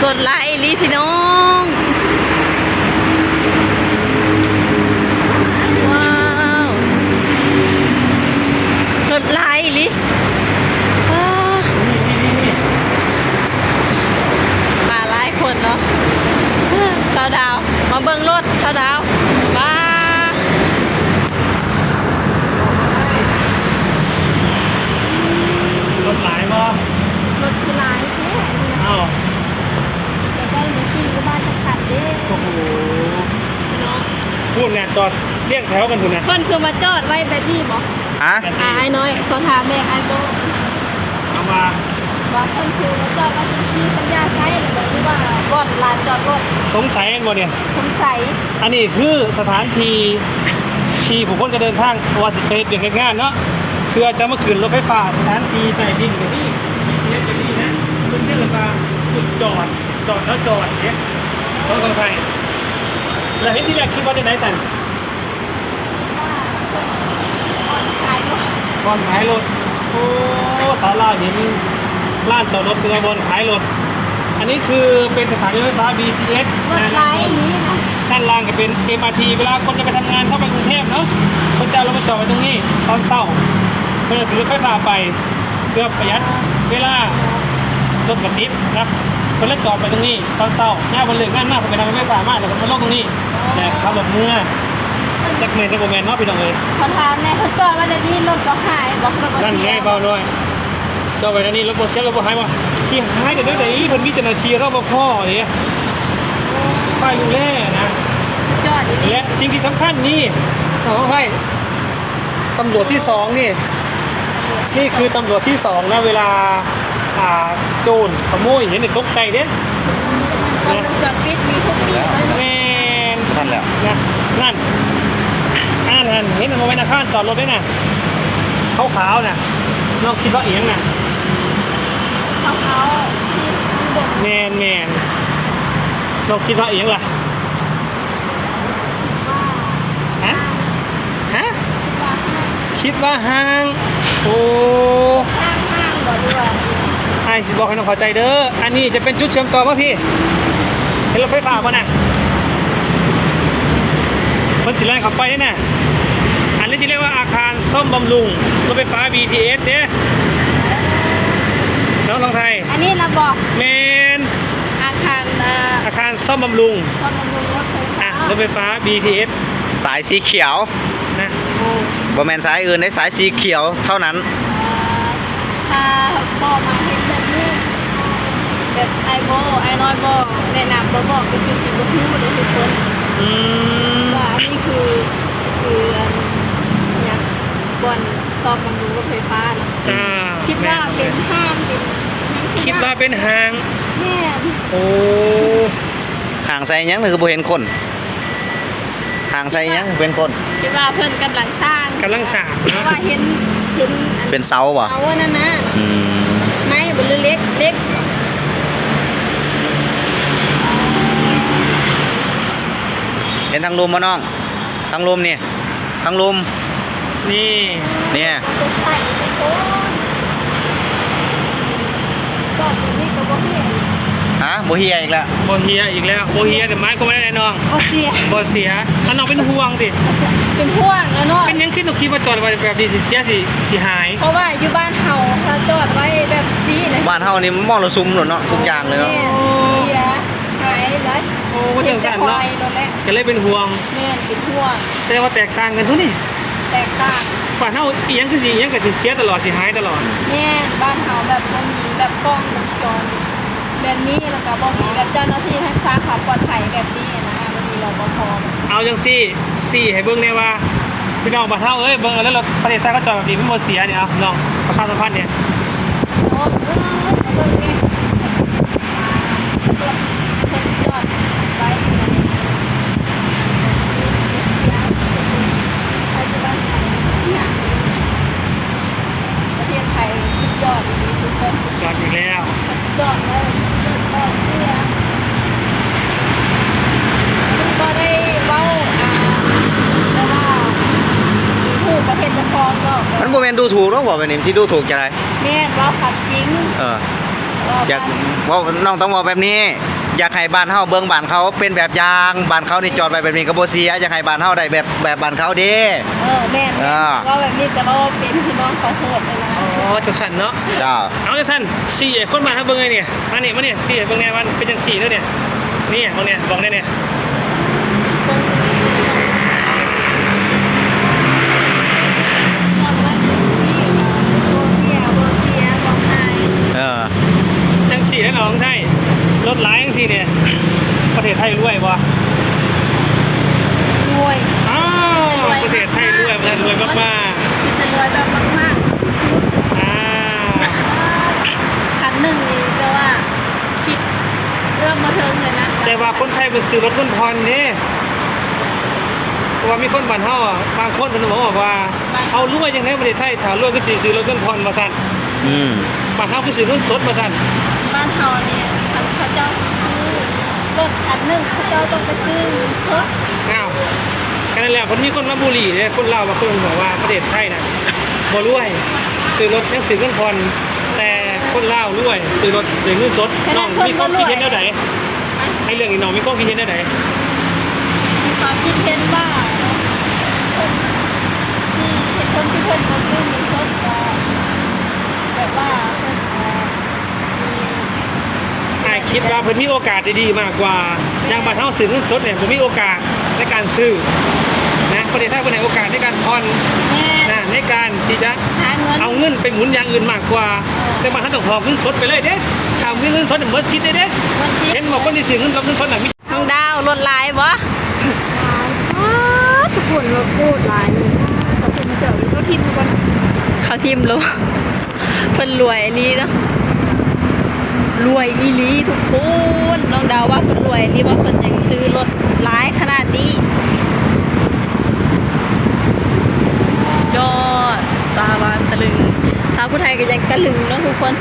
ລົດຫຼາຍອີ່ຫຼີພີ່ນ້ອງ. ວ້າວ ລົດຫຼາຍອີ່ຫຼີ. ວ້າວ ມາຫຼາຍຄົນເນາະ. ຊາວດາວ ມາເບິ່ງລົດຊາວດາວ. ວ້າວ ລົດຫຼາຍບໍ່? ລົດຄືຫຼາຍແທ້ນີ້ນະ. ອ້າວ ຢາກໄດ້ມີຂີ່ຢູ່ບ້ານຈັກຄັນເດ້. ໂອ້ໂຫ ເນາະ ພຸ້ນນະ ຈອດລຽງແຖວກັນພຸ້ນນະ. ເພິ່ນຄືມາຈອດໄວ້ແບບນີ້ບໍ? ຮະ? ອ່າ ອ້າຍນ້ອຍ ຂໍຖາມແດ່ ອ້າຍໂບ້ ຖາມວ່າ ວ່າເພິ່ນຄືມາຈອດໄວ້ທີ່ ທີ່ເພິ່ນຢາກໃຊ້ ຫຼືວ່າບ່ອນລານຈອດລົດ? ສົງໄສແມ່ນບໍ່ນີ້? ສົງໄສ. ອັນນີ້ຄືສະຖານທີ່ ທີ່ຜູ້ຄົນຈະເດີນທາງ ວ່າຊິໄປເຮັດວຽກເຮັດງານເນາະ ເພື່ອຈະມາຂຶ້ນລົດໄຟຟ້າ ສະຖານທີ່ໃຕ້ດິນແບບນີ້ ເຮັດແບບນີ້ນະ ເພິ່ນເອີ້ນວ່າຈຸດຈອດ ຈອດແລ້ວຈອດເດ້ ຂອງໄທ. ແລ້ວເຫັນທີແລກຄິດວ່າຈັ່ງໃດຊັ້ນ? ບ່ອນຂາຍລົດ. ໂອ້ ສາວລາວເຫັນລານຈອດລົດເປັນບ່ອນຂາຍລົດ. ອັນນີ້ຄືເປັນສະຖານີລົດໄຟຟ້າ ບີທີເອສ ລົດຫຼາຍອີ່ຫຼີນະ. ດ້ານລ່າງກໍເປັນເອັມອາທີ ເວລາຄົນຈະໄປທຳງານ ເຂົ້າໄປກຸງເທບເນາະ ເພິ່ນຈະເອົາລົດມາຈອດໄວ້ຕົງນີ້ຕອນເຊົ້າ ເພື່ອຖືລົດໄຟຟ້າໄປ ເພື່ອປະຢັດເວລາ ລົດກໍຕິດນະ. ເພິ່ນເລີຍຈອດໄວ້ຕົງນີ້ຕອນເຊົ້າ ຍາມເພິ່ນເລີກງານມາ ເພິ່ນກໍນັ່ງລົດໄຟຟ້າມາ ແລ້ວກໍມາລົງຕົງນີ້ ແລ້ວຂັບລົດເມືອ. ຈັກແມ່ນຈັກບໍ່ແມ່ນເນາະ ພີ່ນ້ອງເອີຍ. ຂໍຖາມແດ່ ເພິ່ນຈອດໄວ້ແນວນີ້ ລົດບໍ່ຫາຍບໍ່? ລົດບໍ່ເສຍ? ນັ້ນໄງ ເບົານ້ອຍ ຈອດໄວ້ແນວນີ້ ລົດບໍ່ເສຍ ລົດບໍ່ຫາຍບໍ່? ຊິຫາຍໄດ້ແນວໃດ? ເພິ່ນມີເຈົ້າໜ້າທີ່ ຣປພ ເດ້ ຝ່າຍດູແລນະ. ສຸດຍອດອີ່ຫຼີ. ແລະ ສິ່ງທີ່ສຳຄັນນີ້ ຂໍອະໄພ ຕຳຫຼວດທີສອງນີ້ ນີ້ຄືຕຳຫຼວດທີສອງນະ ເວລາ ອ່າ ໂຈນຂະໂມຍເຫັນນີ້ຕົກໃຈເດ້. ກ້ອງວົງຈອນປິດມີທຸກທີ່ເລີຍເນາະ. ແມ່ນ ນັ້ນແຫຼະ ນະ ນັ້ນ ອັນນັ້ນຫັ້ນ ເຫັນບໍ່ແມ່ນອາຄານຈອດລົດເດ້ນະ ຂາວໆນະ. ນ້ອງຄິດວ່າອີ່ຫຍັງນະ? ຂາວໆທີ່ຂ້າງບົນ. ແມ່ນໆ. ນ້ອງຄິດວ່າອີ່ຫຍັງລະ? ຮະ? ຮະ? ຄິດວ່າຫ້າງ. ໂອ້ ຫ້າງ ຫ້າງບໍ່ ຫຼືວ່າ ອ້າຍຊິບອກໃຫ້ນ້ອງເຂົ້າໃຈເດີ ອັນນີ້ຈະເປັນຈຸດເຊື່ອມຕໍ່ມາພີ້ ເຫັນລົດໄຟຟ້າບໍ່ນະ? ເພິ່ນຊິແລ່ນເຂົ້າໄປເດ້ນະ. ອັນນີ້ຈະຮຽກວ່າອາຄານສ້ອມບຳລຸງລົດໄຟຟ້າ ບີທີເອສ ເດ້ ເນາະ ນ້ອງໄທ. ອັນນີ້ນະບໍ? ແມ່ນ ອາຄານ ອາ ອາຄານສ້ອມບຳລຸງ ສ້ອມບຳລຸງລົດໄຟຟ້າ ອ່ະ ລົດໄຟຟ້າ ບີທີເອສ ສາຍສີຂຽວນະ. ໂອ້ ບໍ່ແມ່ນສາຍອື່ນເດ້ ສາຍສີຂຽວເທົ່ານັ້ນ. ອ່າ ຖ້າບໍ່ມາເຮັດແບບນີ້ ແບບອ້າຍບໍ່ ອ້າຍນ້ອຍບໍ່ແນະນຳ ບໍ່ບອກ ກໍຄືຊິບໍ່ຮູ້ເດ້ທຸກຄົນ. ອືມ ວ່າອັນນີ້ຄື ຄືອັນຫຍັງ ບ່ອນສ້ອມບຳລຸງລົດໄຟຟ້າເນາະ. ອ່າ ຄິດວ່າເປັນຫ້າງ ເປັນຫຍັງ ຄິດວ່າເປັນຫ້າງ. ແມ່ນ. ໂອ້ ຫ້າງໃສ່ຫຍັງຄືບໍ່ເຫັນຄົນ? ຫ້າງໃສ່ຫຍັງເປັນຄົນ? ຄິດວ່າເພິ່ນກຳລັງສ້າງ ກຳລັງສ້າງເນາະ. ເພາະວ່າເຫັນ ເຫັນອັນ ເປັນເສົາບໍ່? ເສົາອັນນັ້ນນະ. ອືມ ໄມ້ບໍ່ ຫຼືເຫຼັກ ເຫຼັກ. ເຫັນທາງລຸ່ມບໍ່ນ້ອງ? ທາງລຸ່ມນີ້ ທາງລຸ່ມນີ້ ນີ້ ຮະ? ບໍ່ເຫ່ຍອີກແລ້ວ? ບໍ່ເຫ່ຍອີກແລ້ວ. ບໍ່ເຫ່ຍນີ້ໝາຍຄວາມວ່າແນວໃດນ້ອງ? ບໍ່ເສຍ ບໍ່ເສຍ. ອັນນ້ອງເປັນຫ່ວງຕິ? ເປັນຫ່ວງແລ້ວເນາະ. ເປັນຫຍັງຄືຕ້ອງຄິດວ່າຈອດໄວ້ແບບນີ້ຊິເສຍ ຊິ ຊິຫາຍ? ເພາະວ່າຢູ່ບ້ານເຮົາ ຖ້າຈອດໄວ້ແບບຊີ້ນະ ບ້ານເຮົານີ້ມໍລະສຸມໂລດເນາະ ທຸກຢ່າງເລີຍເນາະ. ແມ່ນ ເສຍ ຫາຍໄດ໋. ໂອ້ ຈັ່ງຊັ້ນເນາະ ເປັນແຕ່ຄວາຍໂລດແຫຼະ ກໍເລີຍເປັນຫ່ວງ. ແມ່ນ ເປັນຫ່ວງ. ແສດງວ່າແຕກຕ່າງກັນຕົວນີ້. ແຕກຕ່າງ. ບ້ານເຮົາອີ່ຫຍັງຄືຊິ ອີ່ຫຍັງກໍຊິເສຍຕະຫຼອດ ຊິຫາຍຕະຫຼອດ. ແມ່ນ ບ້ານເຮົາແບບບໍ່ມີແບບກ້ອງວົງຈອນແບບນີ້ ແລ້ວກໍບໍ່ມີແບບເຈົ້າໜ້າທີ່ຮັກສາຄວາມປອດໄພແບບນີ້ນະ ບໍ່ມີ ຣປພ. ເອົາຈັ່ງຊີ້ ຊີ້ໃຫ້ເບິ່ງແດ່ວ່າ ພີ່ນ້ອງບ້ານເຮົາເອີຍ ເບິ່ງເອົາເດີ ລົດປະເທດໄທເຂົາຈອດແບບນີ້ມັນບໍ່ເສຍນີ້. ເອົາ ນ້ອງປະຊາສຳພັນແດ່. ໂອ້ ເອີ ເບິ່ງແດ່ ລົດເພິ່ນຈອດໄວ້ຢູ່ໃນ ປັດຈຸບັນ ປະເທດໄທສຸດຍອດອີ່ຫຼີທຸກຄົນ. ຈອດອີກແລ້ວ. ຈອດແລ້ວ ຈອດເສຍ. ບໍ່ໄດ້ເວົ້າ ອ່າ ແຕ່ວ່າ ຮູ້ປະເທດເຈົ້າຂອງດອກ. ມັນບໍ່ແມ່ນດູຖູກດອກ ເວົ້າແບບນີ້ ມັນຊິດູຖູກຈັ່ງໃດ? ແມ່ນ ເວົ້າຄວາມຈິງ. ເອີ ເວົ້າ ຢາກ ຄວາມ ເວົ້າ ນ້ອງຕ້ອງເວົ້າແບບນີ້. ຢາກໃຫ້ບ້ານເຮົາເບິ່ງບ້ານເຂົາເປັນແບບຢ່າງ, ບ້ານເຂົານີ້ຈອດໄວ້ແບບນີ້ກໍບໍ່ເສຍ, ຢາກໃຫ້ບ້ານເຮົາໄດ້ແບບ ແບບບ້ານເຂົາເດ້. ເອີ ແມ່ນໆ ເອີ ເວົ້າແບບນີ້ແຕ່ວ່າເປັນທີ່ບໍ່ເຂົາໂທດເລີຍນະ. ອໍ ຈັ່ງຊັ້ນເນາະ. ເຈົ້າ. ເອົາຈັ່ງຊັ້ນ ຊີ້ໃຫ້ຄົນບ້ານເຮົາເບິ່ງແດ່ນີ້. ມານີ້ ມານີ້ ຊີ້ໃຫ້ເບິ່ງແດ່ວ່າເປັນຈັ່ງຊີ້ເດີນີ້. ນີ້ ເບິ່ງແດ່ ບອກແດ່ນີ້. ເອີ ຈັ່ງຊີ້ແຫຼະນ້ອງໄທ ລົດຫຼາຍຈັ່ງຊີ້ນີ້ ປະເທດໄທລວຍບໍ່? ລວຍ. ອ້າວ ລວຍ ປະເທດໄທລວຍ ປະເທດລວຍມາກໆ ຄືຈະລວຍແບບມາກໆທີ່ສຸດ. ອ້າວ ຄັນໜຶ່ງນີ້ແບບວ່າ ຄິດເອື້ອມບໍ່ເຖິງເລີຍນະ. ແຕ່ວ່າຄົນໄທເພິ່ນຊື້ລົດເງິນຜ່ອນເດ້. ເພາະວ່າມີຄົນບ້ານເຮົາອະ ບາງຄົນເພິ່ນບອກວ່າ ເຮົາລວຍຈັ່ງໃດປະເທດໄທ ຖ້າລວຍຄືຊິຊື້ລົດເງິນຜ່ອນວ່າຊັ້ນ. ອືມ ບ້ານເຮົາຄືຊື້ເງິນສົດວ່າຊັ້ນ. ບ້ານເຮົານີ້ ຄັນເຂົາເຈົ້າຊື້ລົດຄັນໜຶ່ງ ເຂົາເຈົ້າຕ້ອງໄປຊື້ເງິນສົດ. ອ້າວ ກໍນັ້ນແຫຼະ ເພິ່ນມີຄົນມາບູລີເດ້ ຄົນລາວບາງຄົນບອກວ່າປະເທດໄທນະ ບໍ່ລວຍ ຊື້ລົດຍັງຊື້ເງິນຜ່ອນ ແຕ່ຄົນລາວລວຍ ຊື້ລົດດ້ວຍເງິນສົດ. ນ້ອງມີຄວາມຄິດເຫັນແນວໃດໃນເລື່ອງນີ້? ນ້ອງມີຄວາມຄິດເຫັນແນວໃດ? ມີຄວາມຄິດເຫັນວ່າ ເພິ່ນ ທີ່ເຫດຜົນທີ່ເພິ່ນບໍ່ຊື້ເງິນສົດ ກໍແບບວ່າເພິ່ນ ເອີ ອ້າຍຄິດວ່າເພິ່ນມີໂອກາດໄດ້ດີມາກກວ່າ. ຢ່າງບ້ານເຮົາຊື້ເງິນສົດນີ້ບໍ່ມີໂອກາດໃນການຊື້ນະ, ປະເທດໄທເພິ່ນໃຫ້ໂອກາດໃນການຜ່ອນ ແມ່ນ ນະ ໃນການທີ່ຈະຫາເງິນ ເອົາເງິນໄປໝູນຢ່າງອື່ນມາກກວ່າ. ເອີ ແຕ່ບ້ານເຮົາຕ້ອງຫອບເງິນສົດໄປເລີຍເດ້. ຖ້າມີເງິນສົດນີ້ໝົດສິດເດ້. ເຫັນບໍ່ ຄົນທີ່ຊື້ເງິນກັບເງິນສົດນະ ນ້ອງດາວ ລົດຫຼາຍບໍ່? ຫຼາຍ ປາດ ທຸກຄົນ ລົດໂຄດຫຼາຍເລີຍ. ເຂົາຖິ້ມແລ້ວ ເຂົາຖິ້ມແລ້ວ ເພິ່ນລວຍອີ່ຫຼີເນາະ ລວຍອີ່ຫຼີທຸກຄົນ. ນ້ອງດາວວ່າເພິ່ນລວຍອີ່ຫຼີ ວ່າເພິ່ນຍັງຊື້ລົດຫຼາຍຂະໜາດນີ້. ຍອດ ສາວລາວຕະລຶງ ສາວຜູ້ໄທກໍຍັງຕະລຶງເນາະທຸກຄົນ.